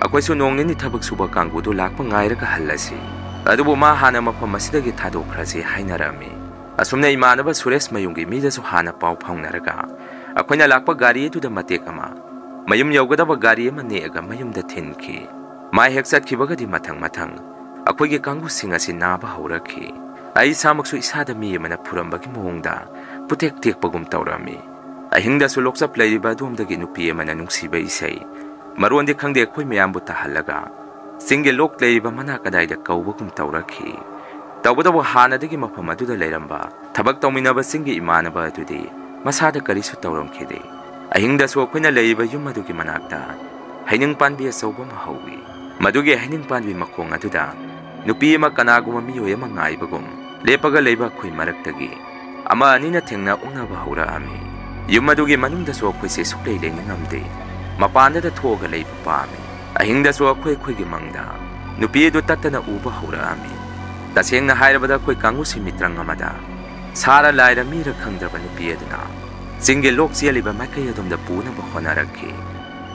ꯑꯩꯈꯣꯏꯁꯨ ꯅꯣꯡ ꯅꯤꯅꯤ ꯊꯕꯛ ꯁꯨꯕ ꯀꯥꯡꯕꯨꯗꯨ ꯂꯥꯛꯄ ꯉꯥꯏꯔꯒ ꯍꯜꯂꯁꯤ꯫ ꯑꯗꯨꯕꯨ ꯃꯥ ꯍꯥꯟꯅ ꯃꯐꯝ ꯑꯁꯤꯗꯒꯤ ꯊꯥꯗꯣꯛꯈ꯭ꯔꯁꯤ ꯍꯥꯏꯅꯔꯝꯃꯤ꯫ ꯑꯁꯨꯝꯅ ꯏꯃꯥꯟꯅꯕ ꯁꯨꯔꯦꯁ ꯃꯌꯨꯝꯒꯤ ꯃꯤꯗꯁꯨ ꯍꯥꯟꯅ ꯄꯥꯎ ꯐꯥꯎꯅꯔꯒ ꯑꯩꯈꯣꯏꯅ ꯂꯥꯛꯄ ꯒꯥꯔꯤ ꯑꯗꯨꯗ ꯃꯇꯦꯛ ꯑꯃ, ꯃꯌꯨꯝ ꯌꯧꯒꯗꯕ ꯒꯥꯔꯤ ꯑꯃ ꯅꯦꯛꯑꯒ ꯃꯌꯨꯝꯗ ꯊꯤꯟꯈꯤ꯫ ꯃꯥ ꯍꯦꯛ ꯆꯠꯈꯤꯕꯒꯗꯤ ꯃꯊꯪ ꯃꯊꯪ ꯑꯩꯈꯣꯏꯒꯤ ꯀꯥꯡꯕꯨꯁꯤꯡ ꯑꯁꯤ ꯅꯥꯕ ꯍꯧꯔꯛꯈꯤ꯫ ꯑꯩ ꯏꯁꯥꯃꯛꯁꯨ ꯏꯁꯥꯗ ꯃꯤ ꯑꯃꯅ ꯐꯨꯔꯝꯕꯒꯤ ꯃꯑꯣꯡꯗ ꯄꯨꯇꯦꯛ ꯇꯦꯛꯄꯒꯨꯝ ꯇꯧꯔꯝꯃꯤ꯫ ꯑꯍꯤꯡꯗꯁꯨ ꯂꯣꯛꯆꯞ ꯂꯩꯔꯤꯕ ꯑꯗꯣꯝꯗꯒꯤ ꯅꯨꯄꯤ ꯑꯃꯅ ꯅꯨꯡꯁꯤꯕ ꯏꯁꯩ, ꯃꯔꯣꯟꯗꯤ ꯈꯪꯗꯦ, ꯑꯩꯈꯣꯏ ꯃꯌꯥꯝꯕꯨ ꯇꯥꯍꯜꯂꯒ ꯆꯤꯡꯒꯤ ꯂꯣꯛ ꯂꯩꯔꯤꯕ ꯃꯅꯥꯛ ꯑꯗꯥꯏꯗ ꯀꯧꯕꯒꯨꯝ ꯇꯧꯔꯛꯈꯤ꯫ ꯇꯧꯕꯇꯕꯨ ꯍꯥꯟꯅꯗꯒꯤ ꯃꯐꯝ ꯑꯗꯨꯗ ꯂꯩꯔꯝꯕ ꯊꯕꯛ ꯇꯧꯃꯤꯟꯅꯕꯁꯤꯡꯒꯤ ꯏꯃꯥꯟꯅꯕ ꯑꯗꯨꯗꯤ ꯃꯁꯥꯗ ꯀꯔꯤꯁꯨ ꯇꯧꯔꯝꯈꯤꯗꯦ꯫ ꯑꯍꯤꯡꯗꯁꯨ ꯑꯩꯈꯣꯏꯅ ꯂꯩꯔꯤꯕ ꯌꯨꯝ ꯑꯗꯨꯒꯤ ꯃꯅꯥꯛꯇ ꯍꯩꯅꯤꯡ ꯄꯥꯝꯕꯤ ꯑꯆꯧꯕ ꯑꯃ ꯍꯧꯏ꯫ ꯃꯗꯨꯒꯤ ꯍꯩꯅꯤꯡ ꯄꯥꯝꯕꯤ ꯃꯈꯣꯡ ꯑꯗꯨꯗ ꯅꯨꯄꯤ ꯑꯃ ꯀꯅꯥꯒꯨꯝꯕ ꯃꯤꯑꯣꯏ ꯑꯃ ꯉꯥꯏꯕꯒꯨꯝ ꯂꯦꯞꯄꯒ ꯂꯩꯕ ꯑꯩꯈꯣꯏ ꯃꯔꯛꯇꯒꯤ ꯑꯃ ꯑꯅꯤꯅ ꯊꯦꯡꯅ ꯑꯣꯛꯅꯕ ꯍꯧꯔꯛꯑꯝꯃꯤ꯫ ꯌꯨꯝ ꯑꯗꯨꯒꯤ ꯃꯅꯨꯡꯗꯁꯨ ꯑꯩꯈꯣꯏꯁꯦ ꯁꯨꯛꯂꯩ ꯂꯩꯅꯤꯡꯉꯝꯗꯦ꯫ ꯃꯄꯥꯟꯗꯗ ꯊꯣꯛꯑꯒ ꯂꯩꯕ ꯄꯥꯝꯃꯤ꯫ ꯑꯍꯤꯡꯗꯁꯨ ꯑꯩꯈꯣꯏ ꯑꯩꯈꯣꯏꯒꯤ ꯃꯪꯗ ꯅꯨꯄꯤ ꯑꯗꯨ ꯇꯠꯇꯅ ꯎꯕ ꯍꯧꯔꯛꯑꯝꯃꯤ꯫ ꯇꯁꯦꯡꯅ ꯍꯥꯏꯔꯕꯗ ꯑꯩꯈꯣꯏ ꯀꯥꯡꯕꯨꯁꯤ ꯃꯤꯇ꯭ꯔꯪ ꯑꯃꯗ ꯁꯥꯔ ꯂꯥꯏꯔ ꯃꯤꯔ ꯈꯪꯗ꯭ꯔꯕ ꯅꯨꯄꯤ ꯑꯗꯨꯅ ꯆꯤꯡꯒꯤ ꯂꯣꯛ ꯆꯦꯜꯂꯤꯕ ꯃꯥꯏꯀꯩ ꯑꯗꯣꯝꯗ ꯄꯨꯅꯕ ꯍꯣꯠꯅꯔꯛꯈꯤ꯫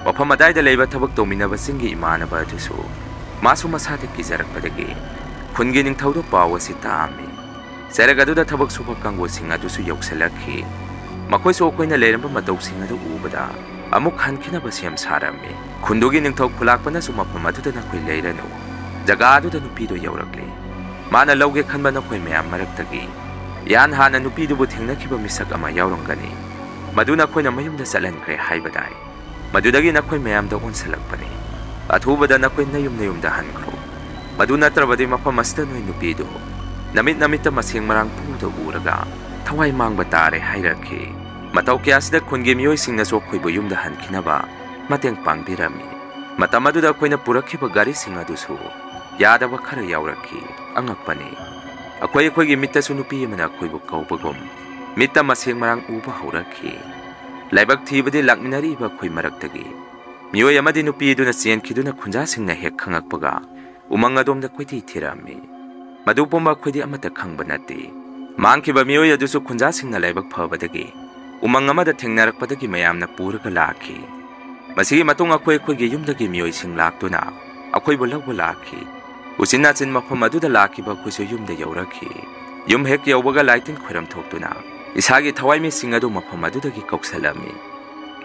ꯃꯐꯝ ꯑꯗꯥꯏꯗ ꯂꯩꯕ ꯊꯕꯛ ꯇꯧꯃꯤꯟꯅꯕꯁꯤꯡꯒꯤ ꯏꯃꯥꯟꯅꯕ ꯑꯗꯨꯁꯨ ꯃꯥꯁꯨ ꯃꯁꯥꯗ ꯀꯤꯖꯔꯛꯄꯗꯒꯤ ꯈꯨꯟꯒꯤ ꯅꯤꯡꯊꯧꯗ ꯄꯥꯎ ꯑꯁꯤ ꯇꯥꯛꯑꯝꯃꯤ꯫ ꯆꯩꯔꯛ ꯑꯗꯨꯗ ꯊꯕꯛ ꯁꯨꯕ ꯀꯥꯡꯕꯨꯁꯤꯡ ꯑꯗꯨꯁꯨ ꯌꯧꯁꯤꯜꯂꯛꯈꯤ꯫ ꯃꯈꯣꯏꯁꯨ ꯑꯩꯈꯣꯏꯅ ꯂꯩꯔꯝꯕ ꯃꯇꯧꯁꯤꯡ ꯑꯗꯨ ꯎꯕꯗ ꯑꯃꯨꯛ ꯍꯟꯈꯤꯅꯕ ꯁꯦꯝ ꯁꯥꯔꯝꯃꯤ꯫ ꯈꯨꯟꯗꯨꯒꯤ ꯅꯤꯡꯊꯧ ꯈꯨꯂꯥꯛꯄꯅꯁꯨ ꯃꯐꯝ ꯑꯗꯨꯗ ꯅꯈꯣꯏ ꯂꯩꯔꯅꯨ, ꯖꯒꯥ ꯑꯗꯨꯗ ꯅꯨꯄꯤꯗꯨ ꯌꯧꯔꯛꯂꯦ, ꯃꯥꯅ ꯂꯧꯒꯦ ꯈꯟꯕ ꯅꯈꯣꯏ ꯃꯌꯥꯝ ꯃꯔꯛꯇꯒꯤ ꯏꯍꯥꯟ ꯍꯥꯟꯅ ꯅꯨꯄꯤꯗꯨꯕꯨ ꯊꯦꯡꯅꯈꯤꯕ ꯃꯤꯁꯛ ꯑꯃ ꯌꯥꯎꯔꯝꯒꯅꯤ, ꯃꯗꯨ ꯅꯈꯣꯏꯅ ꯃꯌꯨꯝꯗ ꯆꯠꯍꯟꯈ꯭ꯔꯦ ꯍꯥꯏꯕꯗꯥꯏ? ꯃꯗꯨꯗꯒꯤ ꯅꯈꯣꯏ ꯃꯌꯥꯝꯗ ꯑꯣꯟꯁꯤꯜꯂꯛꯄꯅꯤ꯫ ꯑꯊꯨꯕꯗ ꯅꯈꯣꯏ ꯅꯌꯨꯝ ꯅꯌꯨꯝꯗ ꯍꯟꯈ꯭ꯔꯣ꯫ ꯃꯗꯨ ꯅꯠꯇ꯭ꯔꯕꯗꯤ ꯃꯐꯝ ꯑꯁꯤꯗ ꯅꯣꯏ ꯅꯨꯄꯤꯗꯨ ꯅꯃꯤꯠ ꯅꯃꯤꯠꯇ ꯃꯁꯦꯡ ꯃꯔꯥꯡ ꯄꯨꯡꯎꯗ ꯎꯔꯒ ꯊꯋꯥꯏ ꯃꯥꯡꯕ ꯇꯥꯔꯦ ꯍꯥꯏꯔꯛꯈꯤ꯫ ꯃꯇꯧ ꯀꯌꯥꯁꯤꯗ ꯈꯨꯟꯒꯤ ꯃꯤꯑꯣꯏꯁꯤꯡꯅꯁꯨ ꯑꯩꯈꯣꯏꯕꯨ ꯌꯨꯝꯗ ꯍꯟꯈꯤꯅꯕ ꯃꯇꯦꯡ ꯄꯥꯡꯕꯤꯔꯝꯃꯤ꯫ ꯃꯇꯝ ꯑꯗꯨꯗ ꯑꯩꯈꯣꯏꯅ ꯄꯨꯔꯛꯈꯤꯕ ꯒꯥꯔꯤꯁꯤꯡ ꯑꯗꯨꯁꯨ ꯌꯥꯗꯕ ꯈꯔ ꯌꯥꯎꯔꯛꯈꯤ꯫ ꯑꯉꯛꯄꯅꯤ, ꯑꯩꯈꯣꯏ ꯑꯩꯈꯣꯏꯒꯤ ꯃꯤꯠꯇꯁꯨ ꯅꯨꯄꯤ ꯑꯃꯅ ꯑꯩꯈꯣꯏꯕꯨ ꯀꯧꯕꯒꯨꯝ ꯃꯤꯠꯇ ꯃꯁꯦꯡ ꯃꯔꯥꯡ ꯎꯕ ꯍꯧꯔꯛꯈꯤ꯫ ꯂꯥꯏꯕꯛ ꯊꯤꯕꯗꯤ ꯂꯥꯛꯃꯤꯟꯅꯔꯤꯕ ꯑꯩꯈꯣꯏ ꯃꯔꯛꯇꯒꯤ ꯃꯤꯑꯣꯏ ꯑꯃꯗꯤ ꯅꯨꯄꯤ ꯑꯗꯨꯅ ꯆꯦꯟꯈꯤꯗꯨꯅ ꯈꯨꯟꯖꯥꯁꯤꯡꯅ ꯍꯦꯛ ꯈꯪꯉꯛꯄꯒ ꯎꯃꯪ ꯑꯗꯣꯝꯗ ꯀꯣꯏꯊꯤ ꯊꯤꯔꯛꯑꯝꯃꯤ꯫ ꯃꯗꯨ ꯄꯨꯝꯕ ꯑꯩꯈꯣꯏꯗꯤ ꯑꯃꯠꯇ ꯈꯪꯕ ꯅꯠꯇꯦ꯫ ꯃꯥꯡꯈꯤꯕ ꯃꯤꯑꯣꯏ ꯑꯗꯨꯁꯨ ꯈꯨꯟꯖꯥꯁꯤꯡꯅ ꯂꯥꯏꯕꯛ ꯐꯕꯗꯒꯤ ꯎꯃꯪ ꯑꯃꯗ ꯊꯦꯡꯅꯔꯛꯄꯗꯒꯤ ꯃꯌꯥꯝꯅ ꯄꯨꯔꯒ ꯂꯥꯛꯈꯤ꯫ ꯃꯁꯤꯒꯤ ꯃꯇꯨꯡ ꯑꯩꯈꯣꯏ ꯑꯩꯈꯣꯏꯒꯤ ꯌꯨꯝꯗꯒꯤ ꯃꯤꯑꯣꯏꯁꯤꯡ ꯂꯥꯛꯇꯨꯅ ꯑꯩꯈꯣꯏꯕꯨ ꯂꯧꯕ ꯂꯥꯛꯈꯤ꯫ ꯎꯆꯤꯟ ꯅꯥꯆꯤꯟ ꯃꯐꯝ ꯑꯗꯨꯗ ꯂꯥꯛꯈꯤꯕ ꯑꯩꯈꯣꯏꯁꯨ ꯌꯨꯝꯗ ꯌꯧꯔꯛꯈꯤ꯫ ꯌꯨꯝ ꯍꯦꯛ ꯌꯧꯕꯒ ꯂꯥꯏꯇꯤꯟ ꯈꯣꯏꯔꯝ ꯊꯣꯛꯇꯨꯅ ꯏꯁꯥꯒꯤ ꯊꯋꯥꯏꯃꯤꯁꯤꯡ ꯑꯗꯨ ꯃꯐꯝ ꯑꯗꯨꯗꯒꯤ ꯀꯧꯁꯜꯂꯝꯃꯤ꯫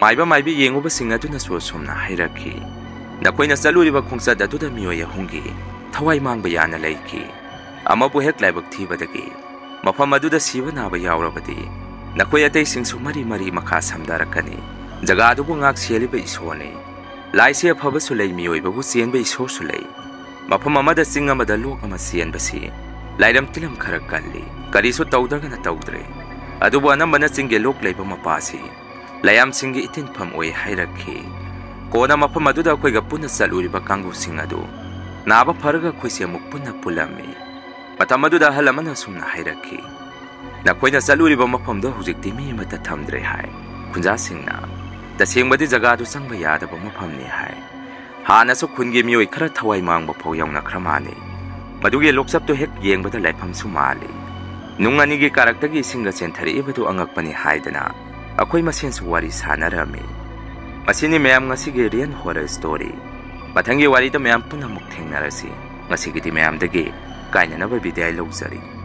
ꯃꯥꯏꯕ ꯃꯥꯏꯕꯤ ꯌꯦꯡꯉꯨꯕꯁꯤꯡ ꯑꯗꯨꯅꯁꯨ ꯑꯁꯨꯝꯅ ꯍꯥꯏꯔꯛꯈꯤ, "ꯅꯈꯣꯏꯅ ꯆꯠꯂꯨꯔꯤꯕ ꯈꯣꯡꯆꯠ ꯑꯗꯨꯗ ꯃꯤꯑꯣꯏ ꯑꯍꯨꯝꯒꯤ ꯊꯋꯥꯏ ꯃꯥꯡꯕ ꯌꯥꯅ ꯂꯩꯈꯤ꯫ ꯑꯃꯕꯨ ꯍꯦꯛ ꯂꯥꯏꯕꯛ ꯊꯤꯕꯗꯒꯤ ꯃꯐꯝ ꯑꯗꯨꯗ ꯁꯤꯕ ꯅꯥꯕ ꯌꯥꯎꯔꯕꯗꯤ ꯅꯈꯣꯏ ꯑꯇꯩꯁꯤꯡꯁꯨ ꯃꯔꯤ ꯃꯔꯤ ꯃꯈꯥ ꯁꯝꯊꯔꯛꯀꯅꯤ꯫ ꯖꯒꯥ ꯑꯗꯨꯕꯨ ꯉꯥꯛ ꯁꯦꯜꯂꯤꯕ ꯏꯁꯣꯔꯅꯤ꯫ ꯂꯥꯏꯁꯤ ꯑꯐꯕꯁꯨ ꯂꯩ, ꯃꯤꯑꯣꯏꯕꯕꯨ ꯆꯦꯟꯕ ꯏꯁꯣꯔꯁꯨ ꯂꯩ꯫ ꯃꯐꯝ ꯑꯃꯗ ꯆꯤꯡ ꯑꯃꯗ ꯂꯣꯛ ꯑꯃ ꯆꯦꯟꯕꯁꯤ ꯂꯥꯏꯔꯝ ꯇꯤꯂꯝ ꯈꯔ ꯀꯜꯂꯤ꯫ ꯀꯔꯤꯁꯨ ꯇꯧꯗ꯭ꯔꯒꯅ ꯇꯧꯗ꯭ꯔꯦ꯫ ꯑꯗꯨꯕꯨ ꯑꯅꯝꯕꯅ ꯆꯤꯡꯒꯤ ꯂꯣꯛ ꯂꯩꯕ ꯃꯄꯥꯁꯤ ꯂꯥꯏꯌꯥꯝꯁꯤꯡꯒꯤ ꯏꯇꯤꯟꯐꯝ ꯑꯣꯏ" ꯍꯥꯏꯔꯛꯈꯤ꯫ ꯀꯣꯟꯅ ꯃꯐꯝ ꯑꯗꯨꯗ ꯑꯩꯈꯣꯏꯒ ꯄꯨꯟꯅ ꯆꯠꯂꯨꯔꯤꯕ ꯀꯥꯡꯕꯨꯁꯤꯡ ꯑꯗꯨ ꯅꯥꯕ ꯐꯔꯒ ꯑꯩꯈꯣꯏꯁꯦ ꯑꯃꯨꯛ ꯄꯨꯟꯅ ꯄꯨꯜꯂꯝꯃꯤ꯫ ꯃꯇꯝ ꯑꯗꯨꯗ ꯑꯍꯜ ꯑꯃꯅ ꯑꯁꯨꯝꯅ ꯍꯥꯏꯔꯛꯈꯤ, "ꯅꯈꯣꯏꯅ ꯆꯠꯂꯨꯔꯤꯕ ꯃꯐꯝꯗꯣ ꯍꯧꯖꯤꯛꯇꯤ ꯃꯤ ꯑꯃꯠꯇ ꯊꯝꯗ꯭ꯔꯦ" ꯍꯥꯏ꯫ ꯈꯨꯟꯖꯥꯁꯤꯡꯅ, "ꯇꯁꯦꯡꯕꯗꯤ ꯖꯒꯥꯗꯨ ꯆꯪꯕ ꯌꯥꯗꯕ ꯃꯐꯝꯅꯤ" ꯍꯥꯏ꯫ "ꯍꯥꯟꯅꯁꯨ ꯈꯨꯟꯒꯤ ꯃꯤꯑꯣꯏ ꯈꯔ ꯊꯋꯥꯏ ꯃꯥꯡꯕ ꯐꯥꯎ ꯌꯥꯎꯅꯈ꯭ꯔ ꯃꯥꯜꯂꯤ꯫ ꯃꯗꯨꯒꯤ ꯂꯣꯛꯆꯞꯇꯨ ꯍꯦꯛ ꯌꯦꯡꯕꯗ ꯂꯥꯏꯐꯝꯁꯨ ꯃꯥꯜꯂꯤ꯫ ꯅꯨꯡ ꯑꯅꯤꯒꯤ ꯀꯥꯔꯛꯇꯒꯤ ꯏꯁꯤꯡꯒ ꯆꯦꯟꯊꯔꯛꯏꯕꯗꯨ ꯑꯉꯛꯄꯅꯤ" ꯍꯥꯏꯗꯅ ꯑꯩꯈꯣꯏ ꯃꯁꯦꯟꯁꯨ ꯋꯥꯔꯤ ꯁꯥꯟꯅꯔꯝꯃꯤ꯫ ꯃꯁꯤꯅꯤ ꯃꯌꯥꯝ ꯉꯁꯤꯒꯤ Real Horror Story꯫ ꯃꯊꯪꯒꯤ ꯋꯥꯔꯤꯗ ꯃꯌꯥꯝ ꯄꯨꯟꯅ ꯑꯃꯨꯛ ꯊꯦꯡꯅꯔꯁꯤ꯫ ꯉꯁꯤꯒꯤꯗꯤ ꯃꯌꯥꯝꯗꯒꯤ ꯀꯥꯏꯅꯅꯕ ꯕꯤꯗꯥꯏ ꯂꯧꯖꯔꯤ꯫